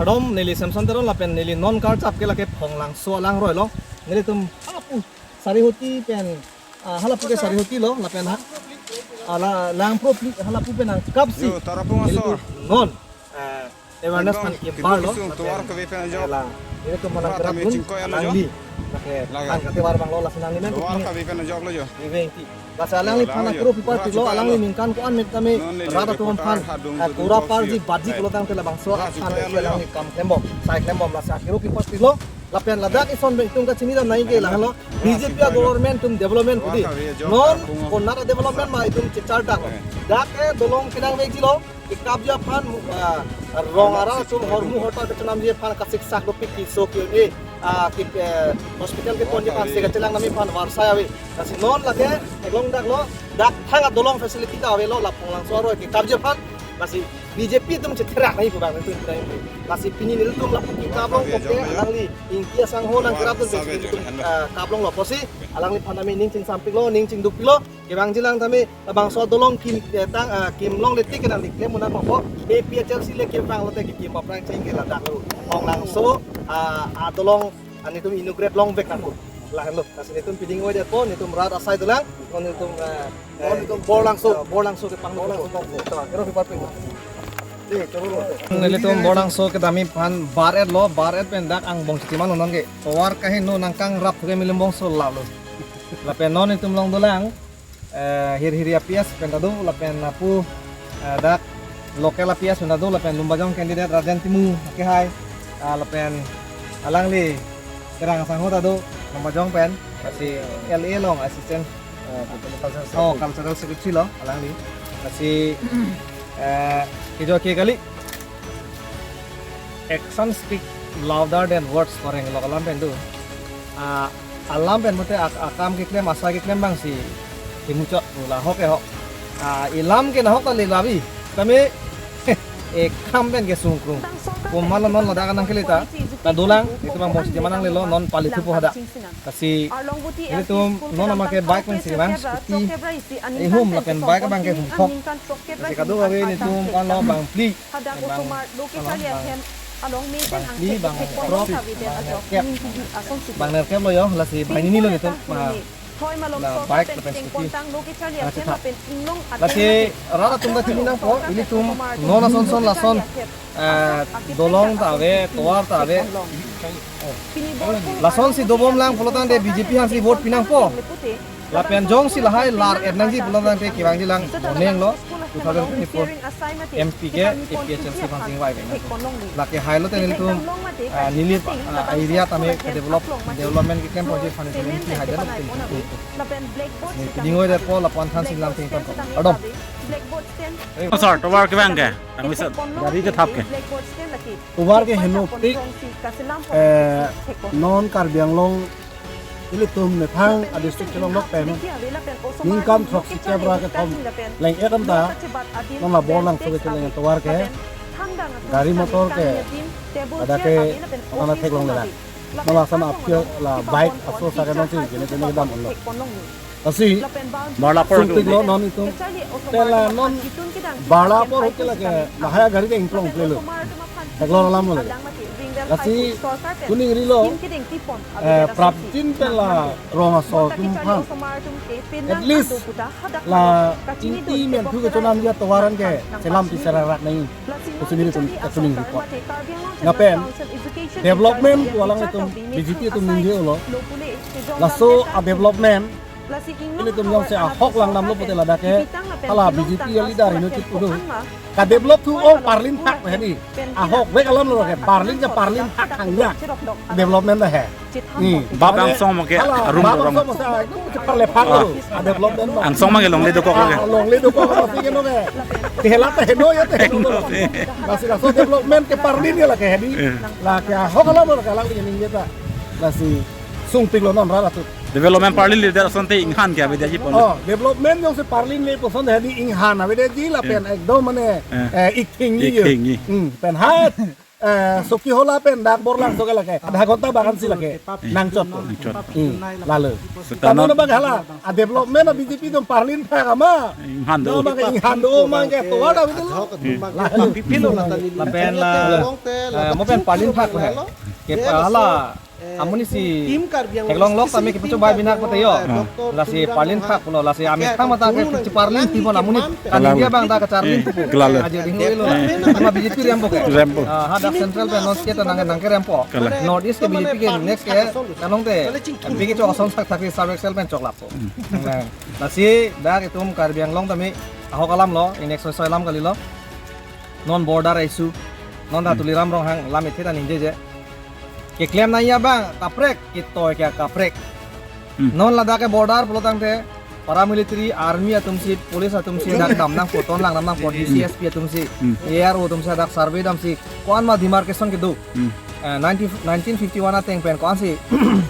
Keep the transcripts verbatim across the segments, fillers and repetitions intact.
Dom neli Samson Teron lapen neli non karjap ke lake Phonglangso alangroi lo. Nelitum halapu Sarihuti pen, ah, halapu ke Sarihuti lo lapen ha. Ala Langpro pli halapu pen nangkapsi. Yo, tarapung asor. Nelitum non, eh, awareness Ekdom, phan kimbar lo. Kidung kisung, tovar kave pen ajok. Ela, nelitum phan Tovar nangkerap kami dun, chingkoi alo alangli. Lake, Laga. Phan kativar abang lo, lasi nangli men Tovar kutini. Kave pen ajok lo jo. Viveng ti. Lasi alangli Yo, phan la, akiro yo. Pipar Tovar tiklo, chingkoi alangli alo. Ningkan ko-an mek tame Tovar rada tum phan, hadung ah, dudung kura kosi. Parji badji Hai. Pulo tangte labangso Tovar aphan chingkoi alo jo. Alangli kam klembom, sai klembom lasi akiro pipar tiklo. Lapen ladak ison pen itum kachini dam nai ke lahenlo. Tovar B J P chingkoi alo. Government atum development Tovar kudi. Kave ajok, Non tarapung. Konat development ma itum chechardak. Hai. Dak ke dolong kedang vekji lo. Kekapji aphan, ah, rong ara atum hormu horta kechonamji aphan kasiksak dopik keso ke-un-e, ah, ke, eh, hospital keponji aphan se kachelang nami aphan varsai ave. Lasi non lake eglong dak lo, dak thang adolong facility ta avelo la Phonglangso aroi kekapji aphan. Lasi B J P atum chetherak nai pu bang nelitum pu nai pu. Lasi pini nelitum lapu kekap long pokte alangli Ingti asangho nangkerap dun Save besi jo, nelitum, hello. Ah, kap longlo pusi alangli phan tame ning chingsampiklo, ning chingdukpiklo. Kevangji lang tame labangso adolong kim, eh, tang, ah, kim longle tik nangli klem un-an po. A P H L C le kevang lote kekim aphrang cheng ke ladak lo. Phonglangso, ah, adolong, ah, nelitum inaugurate longvek nangpo. Lahenlo. Lasi nelitum piding oi detpo, nelitum rat asai dolang, nelitum, eh, eh, Borlangso. Eh, Borlangso kepanglo. Borlangso kepanglo. Ito, kero pipar ping. Nelitum Borlangso kedam aphan bar-et lo, bar-et pen dak angbong chitiman lo non ke. Tovar kaheno nangkangrap ke milimbongso lalo. Lapen non nelitum long dolang, eh, Hirhiri a P S pen ta do, lapen lapu, eh, dak local a P S pen ta do, lapen Lumbajong candidate Rajen Timung ke hai, ah, lapen alangli kerang asangho ta do, Lumbajong pen, lasi L A long assistant, eh, cultural secretary. Oh, cultural secretary lo, alangli. Lasi, eh, kejo ke kali, action speak louder than words koreng lo alam pen do. Ah, alam pen mate ak-, akam keklem, asai keklem abangsi kimuchot pu la ho ke ho. Ah, ilam ke nahok ta le labi. Tame ekam pen ke sungkrung. Komat lo non ladak nangkele ta. Ta dolang, itum angbong chitiman nanglelo, non palithupo hadak. Lasi, nelitum non amat ke bike pensi bang, scooty, ihum lapen bike abang ke humthok. Lasi kadokave nelitum phan lo bang phli. Bang, bang, bang, bang phli, bang throk, bang nerkep. Bang nerkep lo jo, lasi banghini lo nelitum, ma, la bike lapen scooty. Lasi thak. Lasi rat atum ta chini nangpo, ilitum non ason son lason, eh, dolong ta ave, tovar ta ave. Lasonsi dobom lang pulo tangte B J P aphansi vote pi nangpo. Lapen jongsi lahai lar-et nangji pulo tangte kevangji lang boneng lo two thousand twenty-four M P ke A P H L C aphan chingvai vek nang. Lake hailo te nelitum, ah, neli, ah, area tame ke develop, development keklem ponji aphan nelitum M P hai dak lo te. Neli piding oi detpo lapu-an thansi lam ting ton ko. Kardom. Oh, sir, tovar kevang ke? Tang bisa gari kethap ke? Tovar ke heno tik, eh, non Karbi Anglong ilitum methang a district chelong lok pen ningkan throksi kep ra kethom leng-et anta non la Borlangso kecheleng tovar ke gari motor ke ladak ke nana theklongle. Non lason aphi la bike aso sa ke nonsi jene jene kedam unlo. Lasi, Bar lapor sungtik lo non itum. Te la non bar lapor hoke lake lahai gari ke ingplong plelo. Theklong alam lo lake. Lasi, kuning rilo, eh, prapjin pen la rong asor atum aphan, at least la Ingti menthu kechonamji atovar an ke chelam pi serarak nangji pusi nelitum kuning rilo. Lapen development pu alanglitum B J P atum ningje-olo. Laso a development ilitum jongsi ahok langdamlo pute ladak ke hala B J P a leader heno chit udo. Ka develop thu ong parlin thak hedi. Ahokvek alam lo ke parlin ke parlin thak hangja. Development dah he. Hmm. Bap angsong ma ke arum arum. Bap angsong ma ke parle phak lo. A development lo. Angsong ma ke longle dokok lo ke. Ah, longle dokok lo si ke no ke. Tehela te heno ya te. Lasi laso development ke parlin ya lake hedi. Eh. Lake ahok alam lo ke alang ke ningje ta. Lasi sungtik lo non rara tu. Development parlin leader asonte inghan ke avedaji pon. Oh, development jongsi parlin le puson hedi inghan avedaji lapen ekdom mane, eh, ikthingji. Ikthingji. Hmm, pen hat. Eh, Soki Hola pen dak Borlangso ke lake, adha ghonta bagan si lake nangchot. Nangchot. Hmm, lalo. Setano. Tamo na bang hala, a development a B J P atum parlin thak ama. Inghan do. Nama ke inghan do mang ke to ada betul. Lapen la, eh, mo pen parlin thak ko hai. Ke hala, amonit si theklong lok tame kepachobai binhak pate yo. Lasi parlin thak pulo, lasi amethang matang ke cheparlin thipon amonit. Kalang. India bang dak kacharlin thipon. Kelalo. Ajo ding lo. Nama B J P rempo ke. Rempo. Ah, hadak central pen non state nang nang ke rempo. Kelalo. North East ke B J P ke next ke kanong te. B J P ke chok ason sak thak South Excel pen chok lapo. Lasi dak itum Karbi Anglong tame ahok alam lo, in exercise alam kalilo. Non border issue, non ta Tuliram Ronghang lam ethe ta ningjeje. Keklem nangji abang kaprek, ketoi ke kaprek. Hmm. Non ladak ke border pulo tangte, paramilitary, army atum si, police atum si, dak dam nangpo, ton lang dam nangpo, D C, S P atum si, Hmm. A R O atum si, dak survey dam si, ko-an ma demarcation kedo. Hmm. Eh, nineteen, nineteen fifty-one ateng pen ko-an si,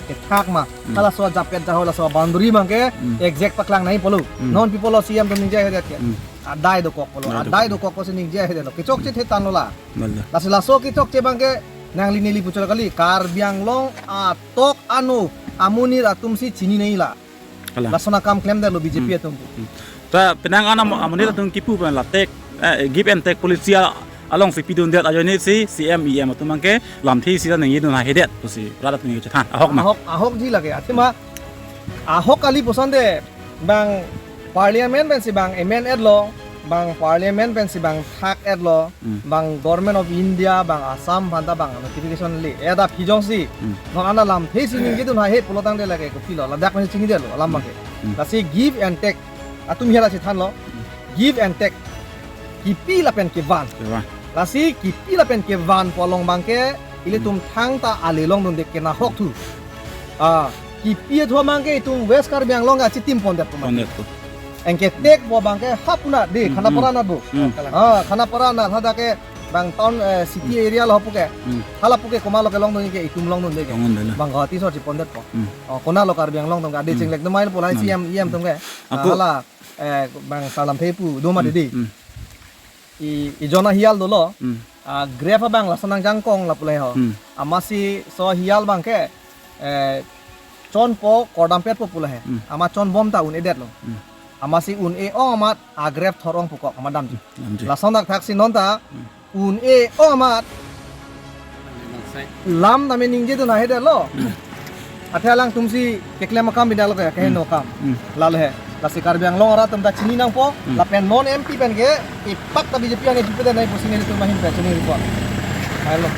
kethak ma, Hmm. halaso ajapet jahoi laso boundary abang ke, Hmm. exact paklang nangji pulo. Hmm. Non people lo C M atum ningje hedet ke. Hmm. Adai dokok pulo, Adai adai dokok. Dokok pusi ningje hedet lo. Kechokche the tanglo la. Mala. Lasi laso kechokche abang ke nangli neli puchot kali. Karbi Anglong atok ano amonit atum si chini nangji la. Kalang. Lason akam klemdetlo B J P Hmm. atum. Hmm. Ta penang an amo-, amonit atum kipu pen la take, eh, give and take policy a-, along si pidundet ajoine si C M, E M atum abang ke lamthe si la nangji dun ha hedet pusi rat atum chethan. Ahok ma. Ahok, ahokji lake. Athema ahok kali puson de bang parliament pensi bang amend etlo, bang parliament pensi bang thak etlo, Hmm. bang Government of India, bang Assam aphanta bang notification le. Eda phijong si, Hmm. non ana lamthe si ningje dun ha he pulo tangte lake kopilo, ladak pensi chinidetlo, alam abang ke. Hmm. Lasi give and take. Atum hela si thanlo, give and take. Kipi lapen kevan. Kevan. Lasi kipi lapen kevanpo along abang ke, ilitum Hmm. thangta ale longdunde kena hokthu. Ah, kipi athu abang ke itum West Karbi Anglong ke achitim pondet po. Pondetpo. Anke take po abang ke hapuna de, Hmm, Khanapara hmm. Nat bo. Hmm. Ah, Khanapara Nat hadak ke bang town, eh, city Hmm. area lo hapu ke. Hmm. Hala pu ke komat lo kelongdun ke itum longdunde ke. Longdunde lo. Bang Guwahati sor chepondetpo. Hmm. Oh, konat lo Karbi Anglong atum ke ade Hmm. chinglek do mail po la Hmm. C M, E M atum ke. Ah, Ako hala, eh, bang salam thepu do ma Hmm. didi. Hmm. I, ijon ahiyal dolo. Hmm. Ah, graph abang lason nangjangkong la pu le ho. Hmm. Amatsi so hiyal abang ke, eh, chonpo kordampetpo pu le he. Hmm. Amat chonbom ta un-edetlo. Hmm. Amatsi un-e-ong amat a graph thor-ong pukok amat damji. Damji. Lason dak thaksi non ta Hmm. un-e-ong amat lam tame ningje dun ha hedetlo. Hmm. Athe alangtum si keklem akam bidalo ke, keheno Hmm. akam. Hmm. Lalo he. Lasi Karbi Anglong arat atum ta chini nangpo, Hmm. lapen non M P pen ke, ipak ta B J P ane B J P ta nai pusi nelitum ahin pen chini report. Hello.